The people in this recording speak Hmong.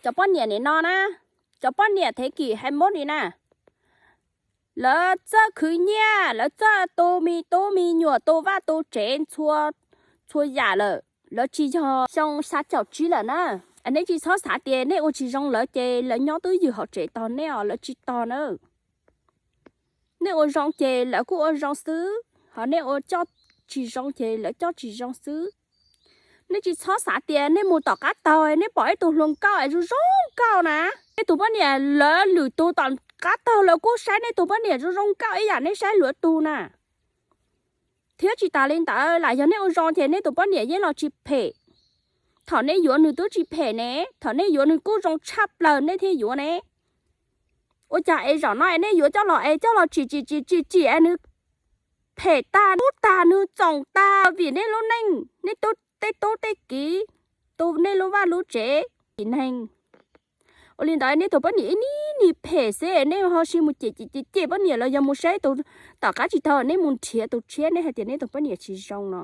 Cov poj niam nim no na, cov poj niam thev kim hais mob li na, lawv txawj khwv nyiaj, lawv txawj tu me tub me nyuam, tu vaj tu tsev txhua yam lawm, lawv tsis yog xyoo xya caum tsib lawm na. Nej tsis txhob xav tias nej ua tsis zoo lawv ces lawv nyob twj ywm hauv tsev tos nej os, lawv tsis tos na. Nej ua zoo ces lawv kuj ua zoo xwb, ho nej ua coj tsis zoo ces lawv coj tsis zoo xwb. Nej tsis txhob xav tias nej mus tom qab taug nej pom ib tug hluas nkauj es zoo zoo nkauj na, nej tus poj niam lawv lwm tus tom qab taug lawv kuj saib nej tus poj niam zoo zoo nkauj ib yam nej saib luag tug na. Thiab tsis tas li ntawd, lam yog nej ua zoo ces nej tus poj niam yeej los tsis phem. Thaum nej yuav nws twb tsis phem ne, thaum nej yuav nws kuj zoo tshaj plaws nej thiaj yuav ne. Ua cas es zaum no es nej yuav coj los es coj los tsim tsim tsim tsim es nws phem tag, ub tag, nws txoom tag vim nej lub neej, nej tej tub tej kiv, tu nej lub vaj lub tsev, tsim neeg. Ua li ntawd nej tus poj niam ib nig nig phem xwb nej ho sis mus cem cem cem poj niam los yog mus saib tus tom qab tsis taug, nej mus nrhiav tus tshiab, nej hais tias nej tus poj niam tsis zoo no.